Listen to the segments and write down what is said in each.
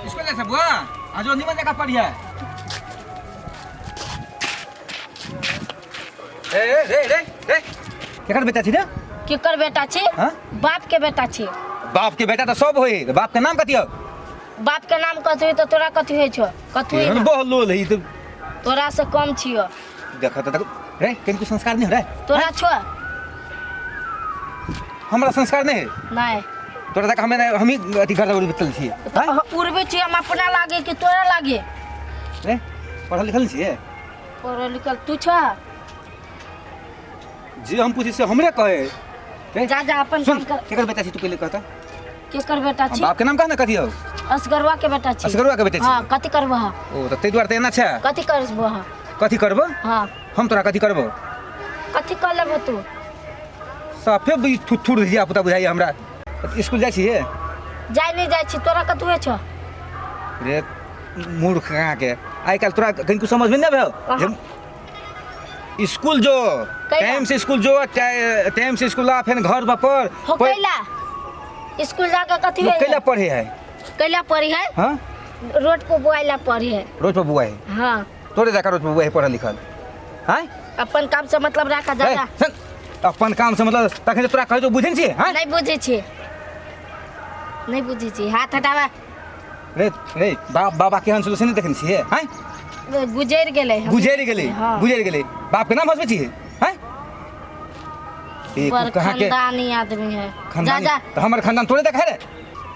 School जाइ छै बुआ आ जो निमन जगह पढ़िए ए ए रे रे रे केकर बेटा छी रे केकर बेटा छी हाँ? बाप के बेटा छी बाप के बेटा तऽ सब होई बाप के नाम कथी हो बाप के नाम कथी होइ तऽ तोरा कथी होइ छौ कथी होइ एहन ना? बहलोल है ई तऽ तोरा से कम छियो देख तऽ देख रे कनिको संस्कार नहीं हो रे तोरा छौ हमरा संस्कार नहीं है नहीं तोरा तक हमें हम ही अथी घर उड़बे चल छियै तऽ अहाँ उड़बै छी हम अपना लागे कि तोरा लागे रे पढ़ल लिखल छियै पढ़ल लिखल तू छ जे हम पूछै से हमरे कहे रे जा जा अपन सुन काम कर केकर बेटा छी तू पहिले कहता केकर बेटा छी बाप के नाम कह ना कथी हौ असगरवा के बेटा छी असगरवा के बेटा छी? हाँ कथी करबह ओ तऽ ताहि दुआरे तऽ एना छै कथी करबह कथी करबो हाँ हम तोरा कथी करबो कथी कर लेबह तू साफे भी थुथुर धिया पुता बुझाइए हमरा स्कूल जाइ छियै जाय नहीं जाइ छी तोरा कथी होइ छौ रे मूर्ख कहाँ के आइ काल्हि तोरा कनिको समझमे नहि भेल जे स्कूल जो कैला? टाइम से स्कूल जो टाइम से स्कूल आ फेर घर पर पढ़ हो कैला स्कूल जाके कथी लोग होइ कैला पढ़े है कैला पढ़ी है हाँ रोड पर बुआइला पढ़ी है रोज पर बुआ है हाँ तोरे जाकर रोज पर बुआ है पढ़ल लिखल हाँ अपन काम से मतलब राखा जा ए, जा सुन, अपन काम से मतलब तखन जे तोरा कहै छौ बुझै छियै हाँ नहीं बुझै छी नहीं बुझै छी हाथ हटावा रे रे बाप बाबा केहन छलो से नहि देखने छियै हाँ गुजरि गेलै हम। गुजरि गेलै हाँ। गुजरि गेलै बाप के नाम हंसबै छियै हाँ एक बड़ कहाँ के खानदानी आदमी है जा खानदानी जा तऽ हमर खानदान तोरे देखा रे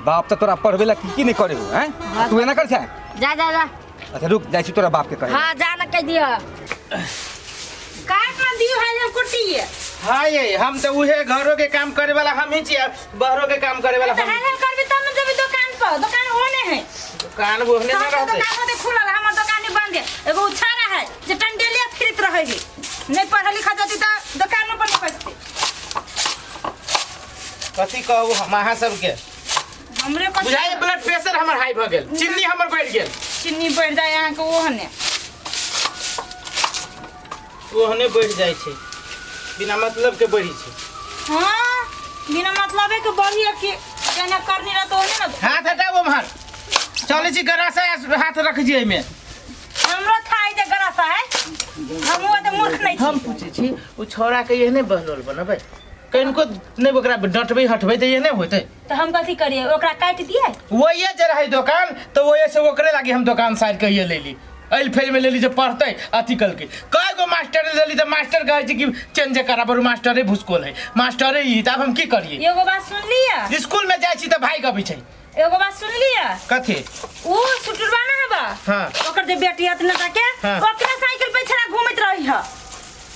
बाप तऽ तोरा पढ़बै ला की की नहि करे हो हैं हाँ। तू एना कर छै जा जा जा अच्छा रुक जाइ छी तोरा बाप के कहे हाँ जा ना कह दिया का काम दियो है हम कुट्टी हाँ ये हम तो उहे घरों के काम करे वाला हम ही छियै बहरों के काम करे वाला तो हम हल करबी तब न जेबी दुकान पर दुकान ओने है दुकान ओहने ना सबके रहते दुकान होते खुलल हमर दुकान ही बंद है एगो उछारा है जे टंडेलिया फिरत रहे है नहीं पढ़ल लिखल जती त दुकान पर नहीं पैसते कथी कहू हम अहाँ सबके हमरे कथी बुझाइ ब्लड प्रेशर हमर हाई भऽ गेल चिन्नी हमर बढ़ि गेल चिन्नी बढ़ि जाय अहाँके ओहने ओहने बढ़ि जाइ छै बिना मतलब के बढ़ी छै हाँ बिना मतलबे के बढ़ी कि जेना करनी रहत ओहने न हाथ हटाउ उम्हर चलै छी गरासा हाथ रखै छी एहिमे हमरो था जे गरासा है हम ओ तऽ मूर्ख नहीं हम छी पूछै छी ओ छौड़ा के एहने बहलोल बनबै कनिको नहि ओकरा डँटबै हटबै तऽ एहने होतै तऽ हम कथी करिए ओकरा काटि दिए वही जे रहै दोकान तऽ वही से ओकरे लागी हम दोकान साइड कहिए लेली अइल फेल में लेली जे पढ़तै अथी कलकै कय गो मास्टर लेली तऽ मास्टर कहै छै कि चेंज करा बरू मास्टरे भुसकोल है मास्टरे ई तऽ आब हम की करिए एगो बात सुन लिअ स्कूल में जाइ छी तऽ भागि अबै छै एगो बात सुन लिअ कथी ऊ सुटुरबा ना हबा हाँ। ओकर जे बेटी हत ना के हाँ। ओकरा साइकिल पे छड़ा घूमत रही ह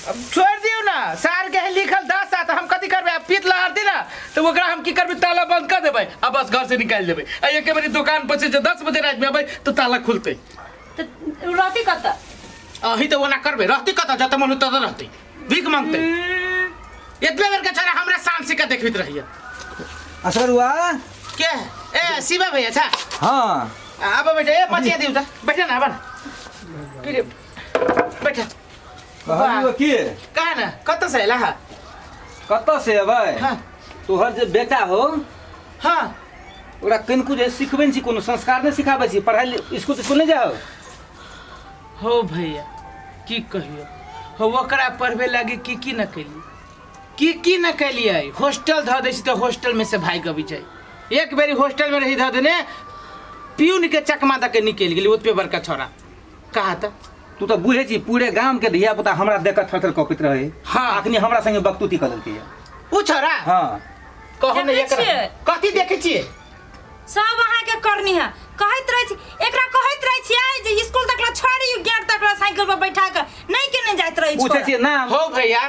अब छोड़ दियौ ना सार के है लिखल 10 आ तऽ हम कथी करबै आब पीत लहर दी ना तऽ ओकरा हम की करबै ताला बंद कर देबै आ बस घर से निकालि देबै आ एके बेरी दोकान पर से जे 10 बजे रातिमे अबै तऽ ताला खुलतै तऽ उ रहती कतऽ अही तऽ ओना करबै रहती कतऽ जतऽ मन ततऽ रहतै भीख मांगतै एतबे बेर के छोरा हमरा शान सिक्का देखबैत रहैया असगरुआ के ए शिवा भैया छा हाँ आब बैठे ए मचिया दिउ त बैठे ना आब ना फिर बैठे कहलियौ की कहा ना कतऽ से अयला हा कतऽ से अबै हाँ। तोहर जे बेटा हो हाँ ओकरा कनिको जे सिखबै छी कोनो संस्कार नहि सिखाबै छी पढ़ाइ स्कूल तिस्कुल नहि जाओ हो भैया की कहियो हो ओकरा पढ़बे लागी की की न कैली की की न कैलियै हॉस्टल धऽ दै छी तऽ हॉस्टल में से भागि अबै छै एक बेरी हॉस्टल में रही धऽ देने प्यून के चकमा दऽ के निकलि गेली ओतबे बड़का छोरा कहा तऽ तू तऽ बुझै छी पूरे गाम के धिया पुता हमरा देख कऽ थर थर कँपैत रहे हाँ। अखनी हमरा संगे बकतूती कऽ देलकै उ छोरा हाँ कहू ने देखै एकरा छियै? कथी देखै छियै सब अहाँके करनी है कहैत रहै छी एकरा कहैत रहै छियै जे स्कूल तक ला छोड़ी गेट तक ला साइकिल पर बैठा के नहीं केने जाइत रहै पूछै छियै नाम हो भैया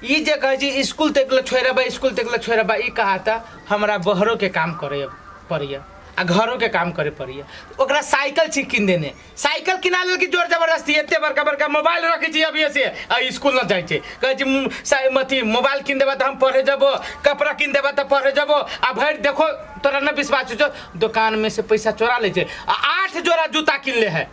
ई जे कहै छी स्कूल तक ले छोड़बै स्कूल तक ले छोड़बै ई कहा तऽ हमरा बहरो के काम करे पड़ैया आ घरो के काम करे पड़ैया ओकरा साइकिल छी कीन देने साइकिल किना लेलकै जोर जबरदस्ती एते बड़का बड़का मोबाइल रखै छी अभिये से आ स्कूल न जाइ छै कहै छी अथी मोबाइल कीन देबा तऽ हम पढ़े जबो कपड़ा कीन देबा तऽ पढ़े जबो आ भरि देखो तोरा न विश्वास छौ दोकान में से पैसा चोरा लै छै आ 8 जोड़ा जूता कीन ले है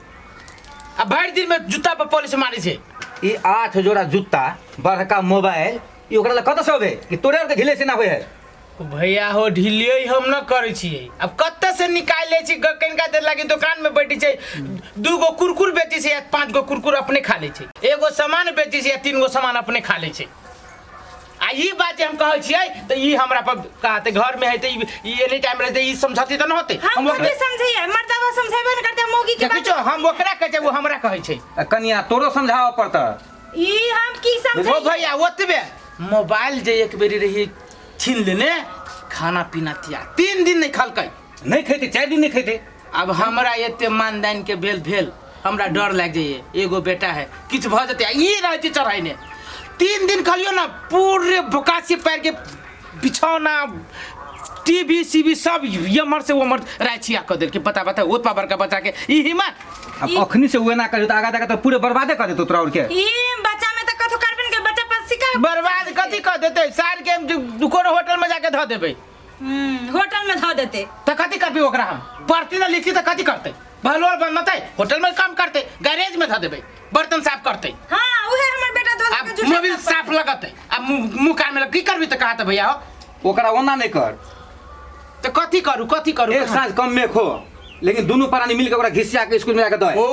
आ भरि दिन में जूता पर पॉलिश मारै छै ई 8 जोड़ा जूता बड़का मोबाइल ई ओकरा लग कतऽ से अबै कि तोरे आरके घिले से ना होइ है भैया हो ढिलियै हम न करै छियै। अब कत्ते से निकालि लै छी, कनिका देर लागी दुकान में बैठै छै, 2 गो कुरकुर बेचै छै या 5 गो कुरकुर अपने खा लै छै, एगो सामान बेचै छै या 3 गो सामान अपने खा लै छै। आ ई बात जे हम कहै छियै तऽ ई हमरा पर कहते घर में है तऽ ई एनी टाइम रहते ई समझती तऽ न होते। हम कथी समझैयै, मर्दावा समझेबे न करते मौगी के देखै बात। छौ हम ओकरा कहै छै ओ हमरा कहै छै। आ कनिया तोरो समझाबऽ पड़तऽ। ई हम की ओ समझैयै? भैया ओतबे मोबाइल जे एक बेरी रही छीन लेने, खाना पीना त्याग 3 दिन नहीं खलकै। नहीं खेते, 4 दिन नहीं खेते। अब हमरा एते मानदान के भेल भेल हमरा डर लागि जाइए, एगो बेटा है किछु भऽ जेतै। ई रहै छै चढ़ैने 3 दिन खलियो ना पूरे बोकासी पैर के बिछौना टीवी सीवी सब एम्हर से ओम्हर राछिया कऽ देलकै। बता बता ओतबा बड़का बच्चा के ई हिम्मत। अब अखनी से उहे ना करियो तऽ आगा जाके तऽ पूरे बर्बादे कर देतौ तोरा और के। ई बच्चा में तऽ कथो करबे न के बच्चा पर सिखा बर्बाद कथी कऽ देतै, सार के हम कोनो होटल में जाके धऽ देबै। होटल में धऽ देतै तऽ कथी करबै ओकरा हम? पढ़ती ना लिखती तऽ कथी करतै? बहलोल बनतै, होटल में काम करतै, गैरेज में धऽ देबै, बर्तन साफ करतै। हाँ उहे हमर बेटा धो आ के झूठा मोबिल साफ लगतै। आ मुँह कान में की करबी तऽ कहत भैया हो। ओकरा ओना नहीं कर तऽ कथी करू कथी करू? एक साँझ कम में खो, लेकिन दुनू प्राणी मिलके ओकरा घिसिया के स्कूल में जाके दे। ओ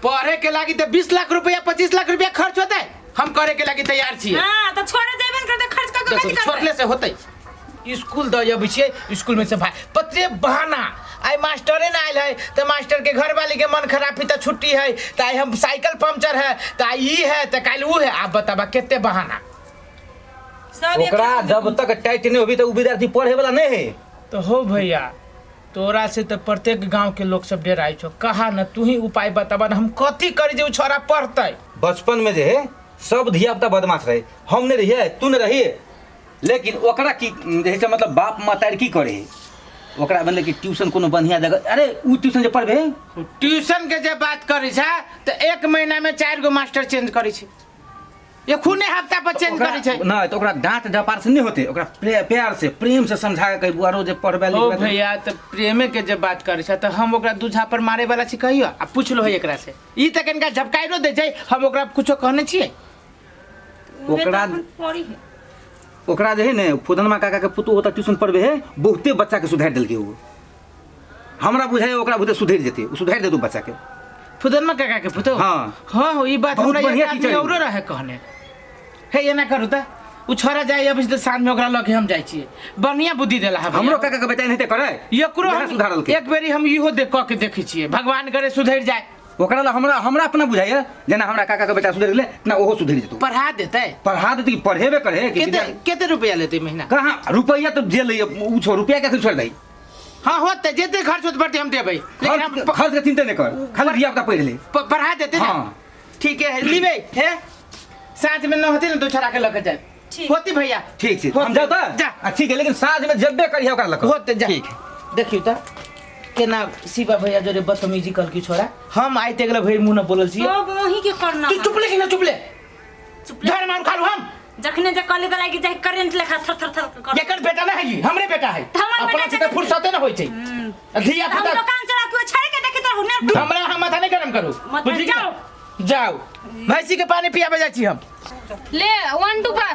पढ़े के लागी तऽ 20 लाख रुपया 25 लाख रुपया खर्च होतै, हम करे के लागी तैयार छियै। हाँ तऽ छोड़े जेबे न करतै, खर्च कऽ के कथी करतै? छोड़ले से होतै। स्कूल दऽ अबै छियै, स्कूल में से भाई पत्रे बहाना आइ मास्टरे ना आयल है तऽ मास्टर के घरवाली के मन खराब है तऽ छुट्टी है, तऽ आइ हम साइकिल पंक्चर है, तऽ आइ ई है तऽ काल्हि उ है। आब बताबा कते बहाना। सब एक ओकरा जब तक टाइट नहीं होबी तऽ उ विद्यार्थी पढ़े वाला नहीं है। तो हो भैया तोरा से तऽ प्रत्येक गांव के लोग सब डराइ छौ, कहा न तू ही उपाय बताबा न हम कथी करी जे उ छोरा पढ़तै। बचपन में जे है सब धिया पुता बदमाश रहे, हम नहीं रहिए तू नहीं रहिए, लेकिन ओकरा की जे है मतलब बाप मातार की करे ओकरा मतलब कि ट्यूशन कोनो बढ़िया जगह। अरे उ ट्यूशन जे पढ़बे ट्यूशन के जे बात करै छै तऽ 1 महीना में 4 गो मास्टर चेंज करै छै, एखुने हफ्ता पर चेंज करै छै। नहीं तो ओकरा डांट डपार से नहीं होते, ओकरा प्यार से प्रेम से समझा के कही बुआरो जे पढ़बे ओ लिखबे। भैया तऽ प्रेमे के जे बात करै छै तऽ हम ओकरा 2 झापर मारे वाला छी कहियो? आ पुछलो है एकरा से, ई तऽ कनिका झपकाइरो दै छै, हम ओकरा कुछो कहने छियै? ओकरा ओकरा जे है ने फुदनमा काका के पुतोह होता ट्यूशन पढ़बे है, बहुते बच्चा के सुधारि देलकै ओ। हमरा बुझाइ ओकरा बहुते सुधरि जेतै, ओ सुधारि देतौ बच्चा के। फुदनमा काका के पुतोह? हाँ। हाँ हो, ई बात बहुत हमरा बढ़िया एक आदमी टीचर है। औरो रहे कहने। हे एना करू तऽ उ छोरा जाय अबै छै तऽ साँझ में ओकरा लऽ के हम जाइ छियै, बढ़िया बुद्धि देला है भैया। हमरो काका के बेटा एनाहिते करे, एकरो इएह हम सुधारलकै। एक बेरी हम इहो देख कऽ के देखै छियै, भगवान करे सुधरि जाय। ओकरा ला हमरा हमरा अपना बुझाइए जेना हमरा काका के बेटा सुधरि गेलै ना ओहो सुधरि जेतौ। पढ़ा देतै? पढ़ा देतै कि पढ़ेबे करे कि केते केते रुपया लेतै महीना? कहाँ रुपया तो जे लैए उ छोड़, रुपया के छोड़ दै। हाँ होतै, जते खर्च होतै पड़तै हम देबै, लेकिन हम खर्च के चिंता नहीं कर, खाली धिया पुता पढ़ि ले। पढ़ा देतै ना? हाँ। ठीक है लिबै हे, साँझ में न होतै ना तो छोड़ा के लऽ के जाय। ठीक। होती भैया? ठीक छै, होतै। हम जाउ तऽ? जा। आ ठीक है, लेकिन साँझ में जबे करिहे ओकरा लऽ के। होतै, जा। ठीक। देखियौ तऽ केना शिवा भैया जोरे बदतमीजी कलकी छोड़ा, हम आइ तक भरि मुँह न बोलल छियै। सब वही के करना। तू चुप ले कि ना चुप ले? चुप ले। धर मार खालू हम। जखने जे कहली तऽ लागि जाय करेंट लेखा थर थर थर कर। एकर बेटा ना है ई, हमरे बेटा है। तऽ हमर अपना बेटा से तऽ फुर्सते ना होइ छै। धिया हम पुता दुकान चला के छाड़ के देखी तऽ हुनर। हमरा हम माथा नहीं गरम करू, माथा बुझली कि ना? जाओ। जाओ भैंसी के पानी पियाबे जाइ छी हम। ले 1 2 पर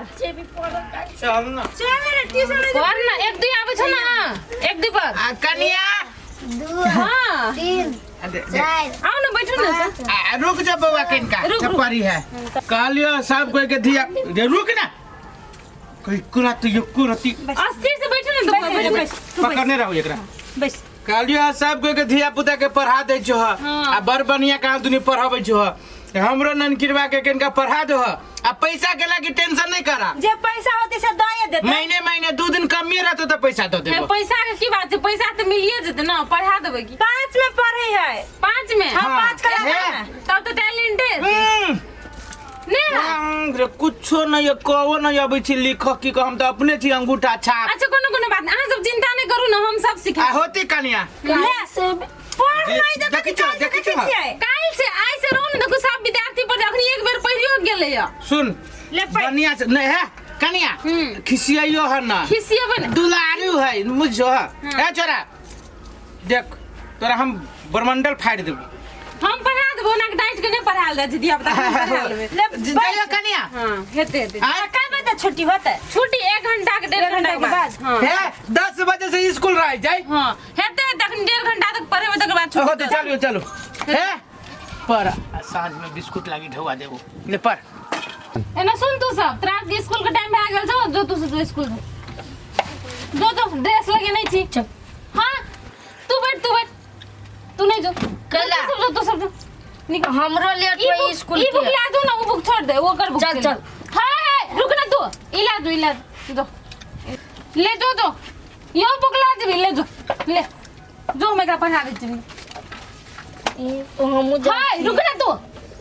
चल ना। चल रे ट्यूशन में पर ना 1 2 आबै छौ ना, 1 2 पर। आ कनिया 2 हाँ 3 4 आओ ना बैठो ना। आ रुक जा बौआ कनिका रुक, रुक। चपरी है। कहलियो सब कोई के धिया रे रुक ना, कोई कुरा तो यो रति अस्थिर से बैठो ना, बैस, बैठो। बैस, तू बैस। पकड़ने रहो एकरा। बैस। कहलियो सब कोई के धिया पुता के पढ़ा दै छो हाँ। आ बड़ बढ़िया कहाँ दुनी पढ़ाबै छो, हमरो ननकिरवा के कनिका पढ़ा दो आ पैसा के लागी टेंशन नहीं करा। जे पैसा होते से दए देते। महीने महीने 2 दिन कमी रहतो तो पैसा दे देबो। पैसा के की बात है, पैसा तो मिलिए जेते ना, पढ़ा देबै की। 5 में पढ़े है। 5 में? हाँ, 5 क्लास हे। में। तब तो टैलेंटेड। नहीं है। रे कुछो नहीं है, कहो नहीं अबै छी लिख की कह, हम तो अपने छी अंगूठा छाप। अच्छा कोनो कोनो बात नहीं, अहाँ सब चिंता नहीं करू ना, हम सब सिखा। आ होती कनिया। ले पढ़ नहीं देखै देखै छौ, देखै छौ। काल्हि से आइ से रहू ने, देखू सब विद्यार्थी पर अखनी एक बेर पढ़ियो गेलै या। सुन ले पढ़। बढ़िया से नहीं है कनिया, खिसियाइयो है ना। खिसियेबै ने। दुलारू है मुझो है। ए छोरा देख तोरा हम ब्रह्मंडल फाड़ि देबो। हम पढ़ा देबो, ओना के डांटि के नहि पढ़ायल जाइ छै धिया पुता, हम पढ़ा लेबै। ले जाइयो कनिया। हाँ, हेतै हेतै। आँय? कै बजे होतै छुट्टी होतै? छुट्टी 1 घंटा के 1.5 घंटा के बाद। हां हे 10 बजे से स्कूल रह जाए। हां हेते तखन 1.5 घंटा तक पढ़ेबै तकर बाद छुट्टी। होते चलो चलो हे पर साँझ में बिस्कुट लागी ढौआ देबो ले पर। एना सुन तू सब तोरा के स्कूल के टाइम भए गेल छौ, जो तू सब जो स्कूल जो जो ड्रेस लगे नहीं छी। चल। हां तू बैठ तू बैठ तू नहीं जो। कैला? तू सब जो तू सब जो निकल। हमरो लेट ई होई बुक स्कूल ई बुक के। ला दो ना वो बुक छोड़ दे वो कर बुक चल, से ले। चल। हां हां रुक ना तू ई ला दो ई ला दो जो ले जो जो यो बुक ला देबी ले जो ले जो हम एकरा पढ़ा दै छी। ई तो हमहूँ जाइ हाय छी। रुक ना तू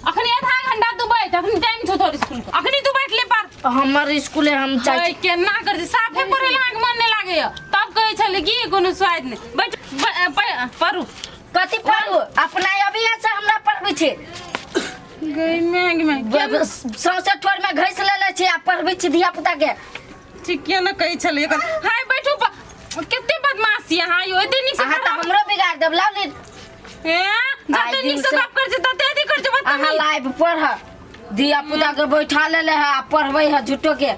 अखनी आधा घंटा तू बैठ अखनी टाइम छौ तोर स्कूल के अखनी तू बैठ ले पर। हमर स्कूल है हम जाइ हाय छी। केना कर छी साफे पढ़े लाग मन नहीं लागे तब कहै छलै कि कोनो स्वाद नहीं बैठ पढ़ू। कथी पढ़ू? अपना अभी से हमरा पढ़बै छै। गई में में सौंसे ठोर में घैस लेले छी आ पढ़बै छी धिया पुता के। ठीक किया ना कहै छलै एकर। हाय बैठू कते बदमाश छी अहाँ यो एते नीक से अहाँ तऽ हमरो बिगाड़ देब लाउ ली। हे आइ जते दिन नीक से से- गप कर छै तते अथी कर छै अहाँ बदतमीज। लाइव पढ़ धिया पुता के बैठा लेले है आ पढ़बै है झूठो के।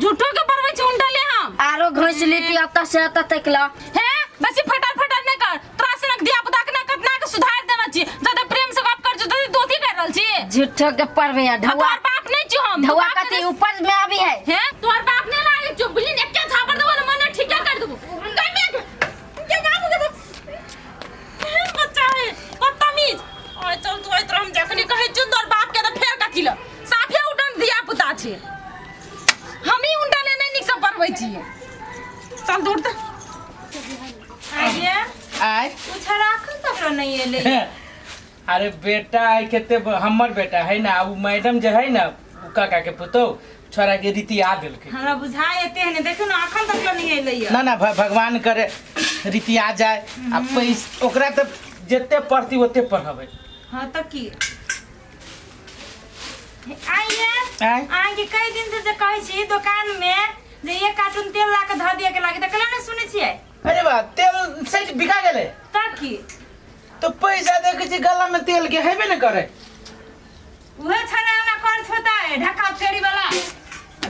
झूठो के पढ़बै छी उल्टा ले हम। आरो घैस लीती अतऽ से अतऽ तक ला। हे बेसी फटर फटर नहीं कर तोरा सनक धिया पुता के ना कतना के सुधार देना छी जते प्रेम से गप कर छी तते तू अथी कर रहल छी। झूठो के पढ़बै है ढौआ। तोहर बाप नहीं छी हम ढौआ कथी ऊपर में अभी है। हे तोहर बाप नहीं लागे छौ बुझली ने एके झापड़ देबो ने मने ठीके कर देबो। गई में के बाबू के केहन बच्चा है बदतमीज। ओए चल तू ओइ हम जखनी कहै छियौ तोहर बाप के त फेर कथी ल साफे उडन धिया पुता छी हमही उनटा ले नहीं नीक से पढ़बै छियै। चल दूर त आइए आय उ छड़ा अखन तक नहीं एलै। अरे बेटा है कते हमर बेटा है ना उ मैडम जे है ना उ काका के पुतौ छोरा के रीति आ देलकै। हमरा बुझाय एते है ने देखियौ ना अखन तक नहीं एलै। ना ना भगवान करे रीति आ जाए आ पैस ओकरा त जते पढ़ती ओते पढ़बै। हां त की आइए आय अहाँके कई दिन से जे कहै छी दुकान में जे एक कार्टून तेल ला के धऽ दिए के लागे त कला नहीं सुनै छियै। अरे बा तेल सच बिका गेलै त की तो पैसा देखै छी गला में तेल के हेबे ने करे। उहे छना ना कर छोता है ढक्का फेरी वाला।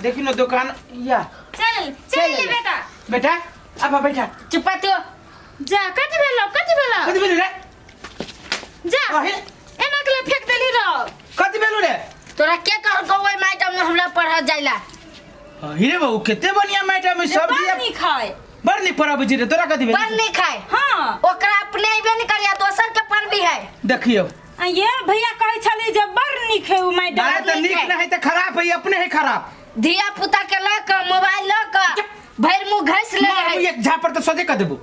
देखी ना दुकान या चल चल ले बेटा। बेटा अब बैठा चुप तो जा कथी भेलो कथी भेलो कथी भेलो रे? जा अहे एना के फेंक देली रो। कथी भेलो रे? तोरा के कहलकौ ओहि मैडम ने हमरा पढ़ जाइला? हीरे बाबू कते बढ़िया मैडम है सब बड़ दिया नीक है। बड़ नीक पढ़ाबै छी रे तोरा कथी भेलो? बड़ नीक है। हां ओकरा अपने अइबे नहीं करिया दोसर के पढ़बी है। देखियो आ ये भैया कहै छलै जे बड़ नीक है उ मैडम। अरे त नीक है। न है त खराब है अपने है खराब। धिया पुता के ल के मोबाइल ल के भरि मुंह घैस ले मारू है। एक झापड़ त सोझे क देबू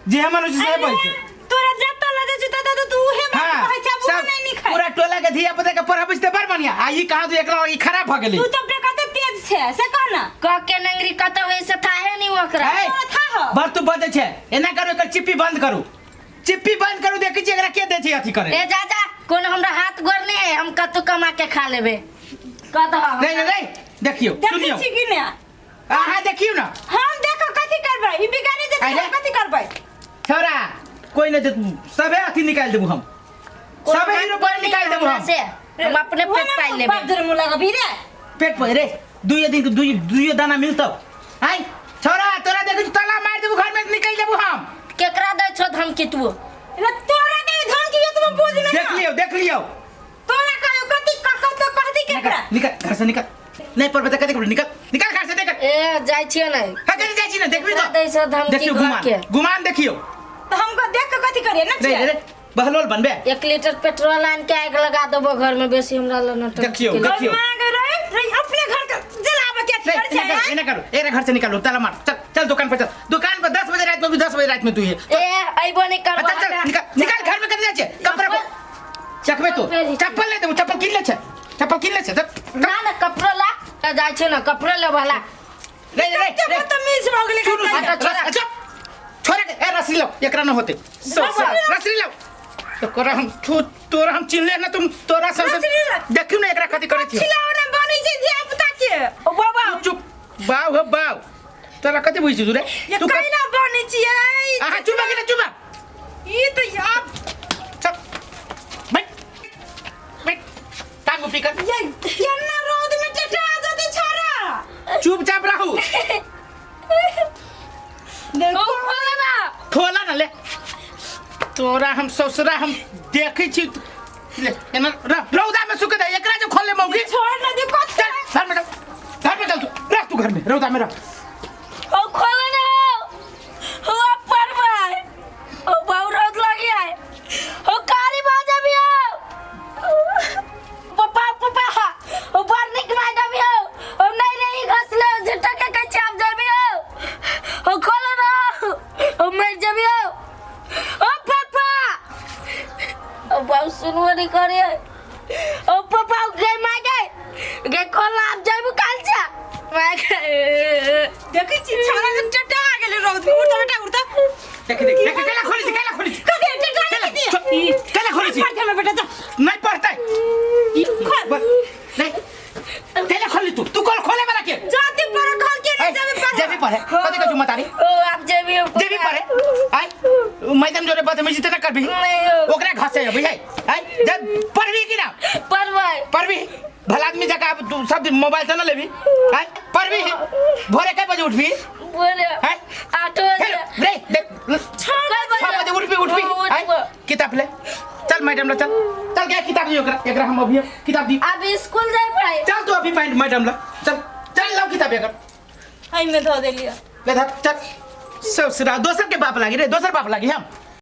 जे हमर से बोल छै। तोरा जत ल जाइ छै तत तू उहे बात कहै छै सब उ नहीं नीक है। पूरा टोला के धिया पुता के पढ़ाबै छै त बड़ बढ़िया आ ई कहाँ तू एकरा ई खराब भ गेलै। तू तो अपने कते तेज छै से कह ना। कह के नंगरी कतौ है से थाहे नहीं ओकरा। ए, तोरा था हो। बड़ तू बजै छै एना करू एकर चिप्पी बंद करू चिप्पी बंद करू देखै छी एकरा के दै छै अथी करे। ए जा जा कोनो हमरा हाथ गोर नहीं है हम कतौ कमा के खा लेबे। कह दह नहीं नहीं नहीं देखियो देखै सुनियो छी कि ने? अहाँ देखियो ना। हम देखो कथी करबै ई बिगाड़े जेतै अरे। हम कथी करबै? छोरा कोई नहीं सबे अथी निकाल देबू हम सबे हीरो पर निकाल देबू हम। से हम अपने पेट पाल लेबे। बाप जरे मुँह लगबी रे। पेट पर रे दुइये दिन के दुइये दाना मिलतौ। आय छोरा तोरा देखै छी ताला मार देबू घर में निकल जेबू हम। केकरा दै छौ धमकी तू? रे तोरा दे धमकी ये तुम बोझ नहीं। देख लियो देख लियो। तोरा कहियो कथी कह तो कहती केकरा? निकल घर से निकल नहीं पर बता कथी निकल निकल घर से देख। ए जाइ छियै नै। हां कथी जाइ छी ने देखबी तो। दै छौ धमकी देखियो घर गुमान के। गुमान देखियो। तो हमको देख के कथी करिए ना? नहीं रे बहलोल बनबे। 1 लीटर पेट्रोल आन के आग लगा देबो घर में बेसी हमरा ल न। देखियो देखियो मांग रे रे अपने घर के जलाबे के नहीं कर एना छै करू एना करू एकरा घर से निकालू ताला मार चल चल दुकान पर चल दुकान पर 10 बजे रात में भी 10 बजे रात में तू है। ए अइबो नहीं करबो। चल चल निकाल निकाल घर में कथी जाइ छै कपड़ा पर चखबे तू चप्पल ले देबू चप्पल किन ले छै चप्पल किन ले छै ना ना कपड़ो ला त जाइ छै ना कपड़ो लेबो ला। रे रे रे बदतमीज भऽ गेलै। सुनू छोरा अच्छा छोरा के ए रसरी लो एकरा न होते रसरी लो तो तोरा हम तोरा हम चिल्ले ना तुम तोरा सब देखियो ना एकरा कथी करै छी। खिलौना बनै छै धिया पुता के। ओ बाबा चुप बाव हो बाव तोरा कथी बुझै छी तू रे? ये तू कैना बनै छियै? अहाँ चुप के ना चुप ई त आप चुप बैठ बैठ टांग ऊपरी कर। ये केना रौद में टेटा जते छाड़ा। तोरा हम ससुरा हम देखै छी ले, एना रौदा में सुख दे एकरा जो खोल ले मौगी। छोड़ ना दे कथी। चल घर में चल, घर में चल तू, रह तू घर में, रौदा में रह। ओ खोले ना हो पर भाई ओ बहु रौद लगी है ओ कारी बाजा भी हो पापा पापा ओ बड़ निक माइडा भी हो ओ नहीं रही घसले झटक के कच्चे आप जबी हो ओ खोलो ना ओ मर जबी हो ओ पापा ओ बहु सुनबो नहीं करे ओ पापा ओ गए मार गए गए खोला आप जबी काल जा मार गए। देखै छी छौड़ा के चटा आ गेलै रौद में। उठ त बेटा, उठ त। देख देख देख, केला खोली छी, केला खोली छी। कथी चटा केला नहीं केला खोली छी। पढ़ बेटा जा। नहीं पढ़तै। खोल। नहीं, केला खोली तू, तू कल खोले वाला के जाते पर खोल के नहीं जाबे पढ़। जेबी पढ़े कथी के मतारी? ओ आप जेबी हो। जेबी पढ़े आय मैडम जोरे बदतमीजी त ना करबी? नहीं हो। ओकरा घसे अबै है आय जब पढ़बी कि ना? पढ़बै। पढ़बी? भला आदमी जका अब तू सब दिन मोबाइल त ना लेबी आय? पढ़बी? भोरे कै बजे उठबी? बोले आय 8 बजे। रे देख, 6 6 बजे उठबी, उठबी? हाँ, आय उठबो। किताब ले चल मैडम ले चल, चल गया किताब दी ओकरा, एकरा हम अभी किताब दी। अब स्कूल जाए पढ़ाई। चल तू अभी पैंट मैडम ले चल, चल लाओ किताब एकर। एहिमे धऽ देलियै। ले धर चल। ससुरा दोसर के बाप लागी रे, दोसर बाप लागी हम।